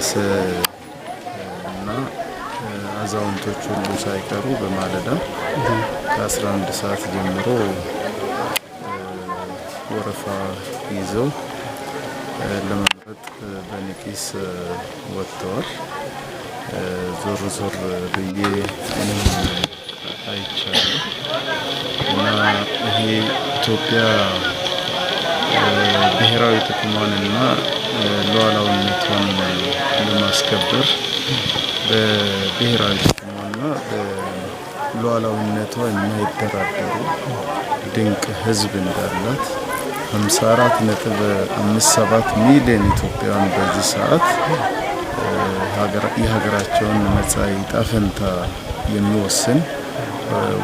የለበሰ እና አዛውንቶች ሁሉ ሳይቀሩ በማለዳ ከ11 ሰዓት ጀምሮ ወረፋ ይዘው ለመምረጥ በነቂስ ወጥተዋል። ዞር ዞር ብዬ እኔም አይቻለሁ እና ይሄ ኢትዮጵያ ብሔራዊ ጥቅሟንና ሉዓላዊነቷን ለማስከበር በብሔራዊ ጥቅሟና በሉዓላዊነቷ የማይደራደሩ ድንቅ ሕዝብ እንዳላት፣ 54.57 ሚሊዮን ኢትዮጵያውያን በዚህ ሰዓት የሀገራቸውን መጻኢ ዕጣ ፈንታ የሚወስን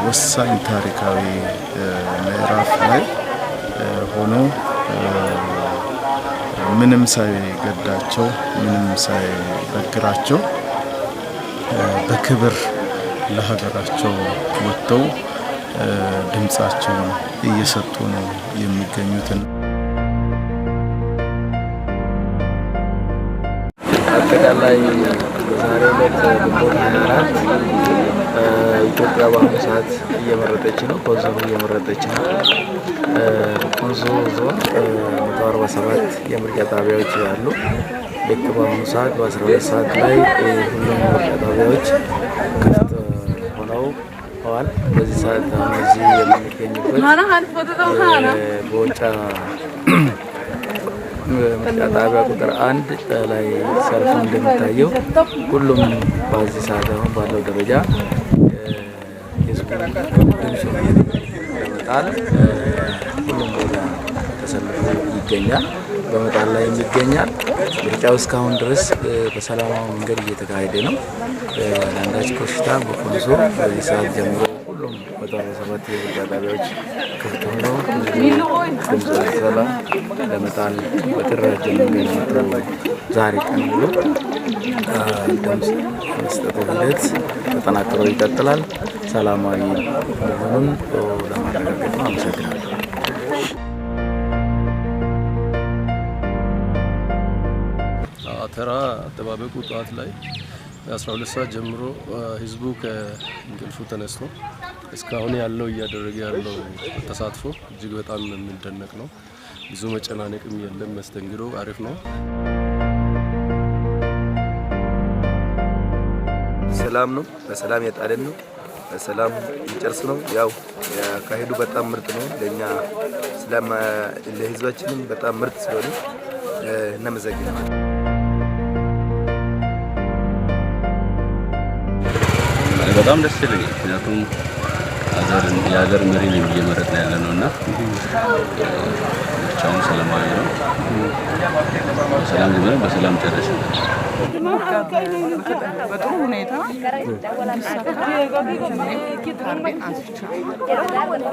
ወሳኝ ታሪካዊ ምዕራፍ ላይ ሆኖ ምንም ሳይገዳቸው፣ ምንም ሳይበግራቸው በክብር ለሀገራቸው ወጥተው ድምፃቸውን እየሰጡ ነው የሚገኙትን። አጠቃላይ በዛሬው ዕለት ግንቦት 24 ኢትዮጵያ በአሁኑ ሰዓት እየመረጠች ነው። ኮንሶ እየመረጠች ነው። ኮንሶ ዞን 147 የምርጫ ጣቢያዎች አሉ። ልክ በአሁኑ ሰዓት በ12 ሰዓት ላይ ሁሉም የምርጫ ጣቢያዎች ክፍት ሆነው ሆነዋል። በዚህ ሰዓት አሁን እዚህ የምንገኝበት በወጫ ምርጫ ጣቢያ ቁጥር 1 ላይ ሰልፍ እንደሚታየው ሁሉም በዚህ ሰዓት አሁን ባለው ደረጃ ህዝቡ ድምፁን ለመጣል ሁሉም ቦታ ተሰልፎ ይገኛል። በመጣል ላይ ይገኛል። ምርጫው እስካሁን ድረስ በሰላማዊ መንገድ እየተካሄደ ነው። ለአንዳች ኮሽታ በኮንሶ በዚህ ሰዓት ጀምሮ ሁሉም 147 የምርጫ ጣቢያዎች ክፍት ሆነው ድምፅ ሰላም ለመጣል በተደራጀ መንገድ መጥቶ ዛሬ ቀን ብሎ ድምፅ መስጠቱ ሂደት ተጠናክሮ ይቀጥላል። ሰላማዊ መሆኑን ለማረጋገጥ ነው። አመሰግናለሁ። ተራ አጠባበቁ ጠዋት ላይ 12 ሰዓት ጀምሮ ህዝቡ ከእንቅልፉ ተነስቶ እስካሁን ያለው እያደረገ ያለው ተሳትፎ እጅግ በጣም የሚደነቅ ነው። ብዙ መጨናነቅም የለም። መስተንግዶ አሪፍ ነው። ሰላም ነው። በሰላም የጣለን ነው። በሰላም እንጨርስ ነው። ያው ያካሄዱ በጣም ምርጥ ነው። ለኛ ለህዝባችንም በጣም ምርጥ ስለሆነ እናመሰግናለን። በጣም ደስ ይለኛል። ምክንያቱም የሀገር መሪ ነው እየመረጥን ያለ ነው እና ምርጫውም ሰላማዊ ነው። በሰላም ጀምረን በሰላም ጨረስን። በጥሩ ሁኔታ እንዲሳካ ካርዴን አንስቻለሁ።